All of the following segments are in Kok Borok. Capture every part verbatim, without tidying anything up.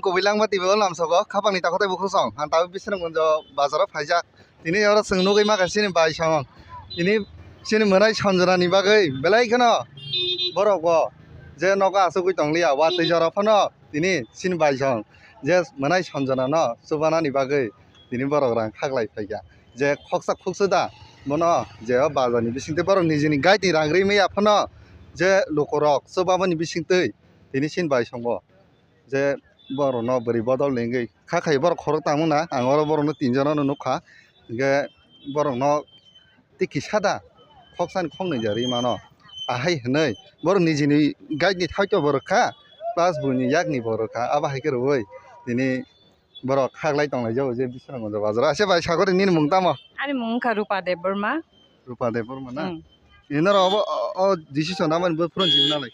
Kubui langma twi bo lamsogo, khapangni takhuk tei bukhuk song. Ang tabuk Bisramganj bazaro phaijak. Tini oro chwng nugwi mankha chini bai song. Tini chini mwnai Sanjana ni bagwi belai kheno borok bo je nogo achugwi tongliya, watwi jora phano tini chini bai song je mwnai Sanjana no chubanani bagwi tini borok rang khaklai phaikha. Je khoksa khuksu da bono je o bazar ni bisingtwi borok nijini guide ni rang ri maya phano je lukurok chubamani bisingtwi tini chini bai song bo. Je borokno bwrwi bodol ni wngwi kha khai borok khorok tangmung na, ang oro borokno tinjono no nukha, hwnkhe borokno tei kisa da khoksani khoknwi ja rwi mano, ahai hwnwi borok nijini guide ni thaito bo rwkha, plus buini yakni bo rwkha, abo hai khe rwui tini borok khaklai tonglaijak je Bisramganj bazaro. Acha bai, sakori nini mung tamo? Ani mung wngkha Rupa Debbarma. Rupa Debbarma na? Hmm. Inoro obo, o, o decision amani bo phurung jibna lai.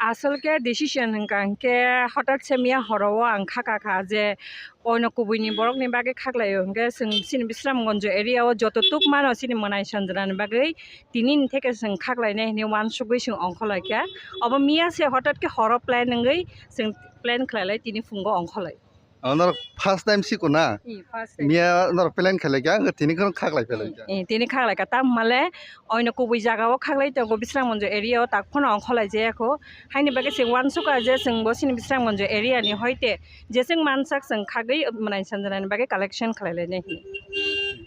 Asol khe decision hwnkha hwnkhe hotat se miya horo o ang kha kha kha je oino kubui ni borok ni bagwi khaklai o hwnkhe chwng chini Bisramganj area o joto tuk mano chini mwnai Sanjana ni bagwi tini ni theke chwng khaklai nai hinwi wansugwi chwng ongkholai kha. Obo miya se hotat khe horo plan wngwi chwng plan khlai lai tini phungo ongkholai. O norok first time siko na? Hmm, first time. Miya norok plan khailai kha, ang tini kheno khaklai phailai kha. Hmm, tini khaklai kha. Tamo hwnle oino kubui jaga o khaklai tongo, Bisramganj area o tak phano ongkholai jaya kho. Haini bagwi se wansukha je chwng bo chini Bisramganj area ni hoite je chwng mansak chwng khagwi mwnai Sanjana ni bagwi collection khlai lainai hinwi.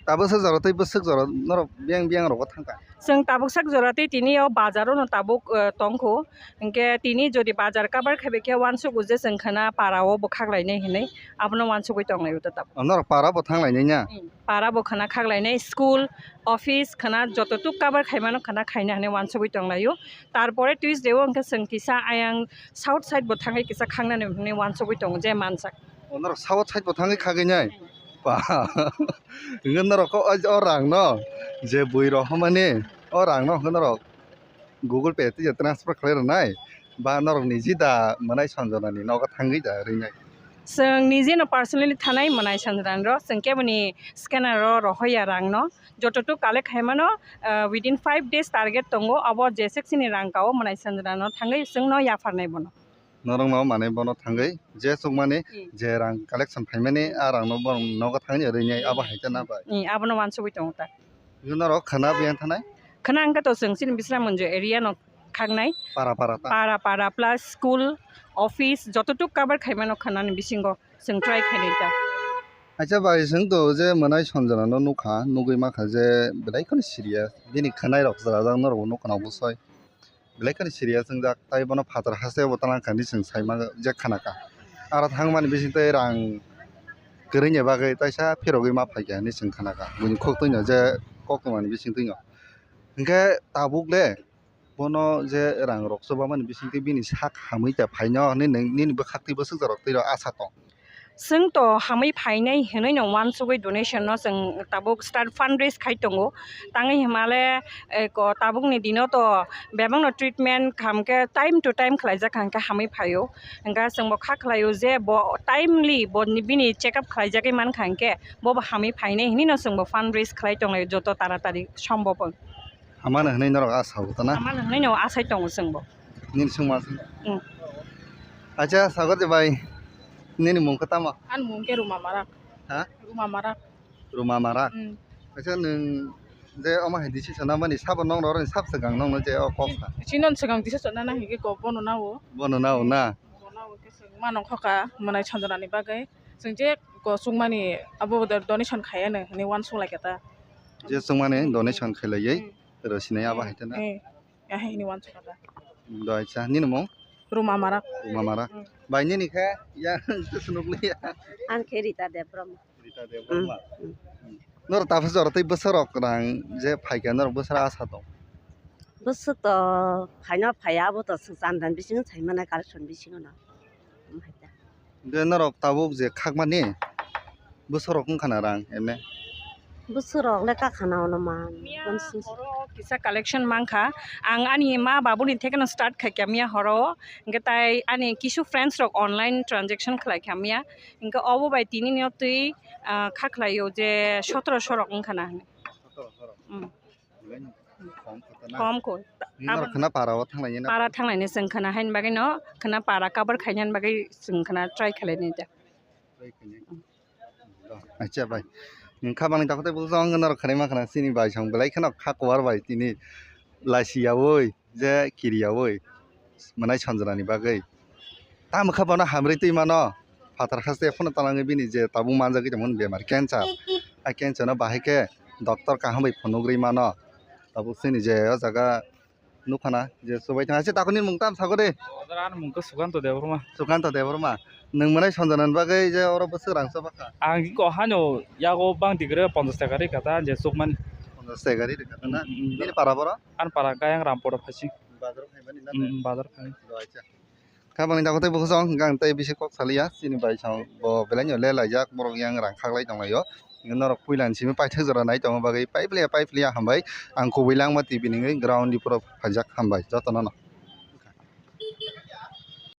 Tabuk se jora tei bwswk jora norok biyang biyang rogo thangkha? Chwng tabuk sak jora tei tini o bazar o no tabuk, eh, tongkho. Hinkhe tini jodi bazar cover khaibai khe uansukgo je chwng khwna para o bo khaklainai hinwi, abono uansugwi tonglaio ta tabuk. O, norok para bo thanglainai na? Hmm, para bo khwna khaklainai, school, office khwna joto tuk cover khaimano khwna khaina hinwi uansugwi tonglaio. Tarpore Tuesday o hinkhe chwng kisa ayang south side bo thangwi kisa khangnani hinwi uansugwi tongo je mansak. O, norok south side bo thangwi khagwi nai? Hmm. Ba, hwnkhe norok kok o, o rang no je bui rok hamani o rang no hwnkhe norok Google Pay twi transfer khlai rwnai ba norok niji da mwnai Sanjana ni nogo thangwi da rwnai? Chwng niji no personally thanai mwnai Sanjana ni rok, chwng keboni scanner o rohoya rang no, joto tuk collect khaimano, ah, within five days target tongo, abo jesek chini rang ka o mwnai Sanjana no thangwi chwng no yapharnai bono. Norokno manwi bono thangwi je chukmani, hmm, je rang collection phaimani, a rangno borok nogo thangwi rwnai, abo hai khe na bai? Hmm, abono uansugwi tongo ta. Norok khwna biyang thanai? Khwna hwnkhe to chwng chini Bisramganj area no khagnai. Para para ta? Para para plus school, office, joto tuk cover khaimano khwnani bisingo chwng try khainai ta. Acha bai, chwng to je mwnai Sanjana no nukha, nugwi mankha je belai kheno serious. Bini khwnai rok chwrajak norok bo nukha na obosoi. Belai kheno serious wngjak, tai bono phatar haste bo twlang kha hinwi chwng sai man je khana kha. Aro thangmani bising twi rang kwrwini bagwi taisa phirogwi ma phaikha hinwi chwng khana kha, buini khuktwino je koktwmani bising twino. Hinkhe tabuk le bono je rang rok chubamani bising twi bini sak hamwi ta phaino hinwi nwng nini bwkhak twi bwswk jorok twi rw asa tong? Chwng to hamwi phainai hinwi no uansugwi donation no chwng tabuk start fundraise khai tongo. Tangwi hwnmale, eh, ko tabukni dino to bebakno treatment kaham khe time to time khlaijak kaham khe hamwi phaio. Hwnkhe chwngbo kha khlaio je bo timely bo bini check up khlaijagwi mankha hwnkhe bobo hamwi phainai hinwi no chwngbo fundraise khlai tonglaio joto taratari sombobon. Hamano hinwi norok asa o tana? Hamano hinwi no asai tongo chwngbo. Nini swngma se? Mm. Acha, sagar je bai, nini mung khe tamo? Ani mung khe Ruma Marak. Ha? Ruma Marak. Ruma Marak. Mm. Acha, nwng je omo hai decision namani sabo nong roroni sab swkang nongno je o kok sa? Chini swkang decision nana hingke kok bono nao. Bono nao na? Bono nao khe swng mano khoka, mwnai Sanjana ni bagwi. Chwng je kosong mani abo donation khaiya no hinwi uansuk lai kha ta. Je chwng mani donation khailaiwi. Mm. Rw sinai abo hai kheno. Eh, eh, ahai hini uansukha da. Doi cha, nini mung? Ruma Marak. Ruma Marak. Mm. Bai nini khe, ya, sunuk liya. Ang khe Rita Debbarma. Rita Debbarma. Mm, mm. Noro tapha jora tei bwsarok rang je phaikha norok bwsara asa tong? Bwswk to phaino phaiya, abo to swng chandan bisingo sai mannai, collection bisingo no. Omo hai ta. Hwnkhe norok tabuk je khakmani bwsarok wngkha na rang emne? Bwsarok le kakhana ono man. Miya horo kisa collection mankha. Ang ani ma babuni thekeno start khaikha miya horo. Hwnkhe tai ani kisu friends rok online transaction khlaikha miya. Hwnkhe obo bai tini no twi, ah, kha khlaio je sotoroso rok wngkha na hinwi. Sotoroso rok. Mm. Kom kho. Norok khna para o thanglaini na? Para thanglaini chwng khna haini bagwi no khna para cover khainani bagwi chwng khna try khlaini da. Acha bai. Nwng kha bangni takhwtwi bukhuk jang norok khnaima khna chini bai song belai kheno kha kuar bai tini lachi yaui je kiri yaui mwnai sonjrani bagwi. Tamo kha bono hamri twi mano. Phatar haste phano talangwi bini je tabuk manjagwi tongmani bemar cancer. A cancer no bahai khe doctor kaham bai phunugwi mano. Tabuk chini je o jaga nukha na je subai thang. Acha takhwni mung tam sago de. Ani mung khe Sukanto Debbarma. Sukanto Debbarma. Nwng mwnai sonjana ni bagwi je oro bwswk rang chobakha? Ang ko hano yago bang digre ponchash taka ri kata je sukmani. Ponchash taka ri kata na? Mm, mm. Nini para boro? Ani para kayang Rampura phaising. Bazar phaimani na? Mm, mm, bazar phai. Do acha. Kha bangni takhwtwi bukhuk jang hwnkha ang tei bisi kok saliya chini bai song bo belai no le laijak borok yang rang khaklai tonglaio. Norok puila ni simi paithak jora nai tongo bagwi paiplia paiplia hambai ang kubui langma T V ni ground ni pura phaijak hambai jotono no.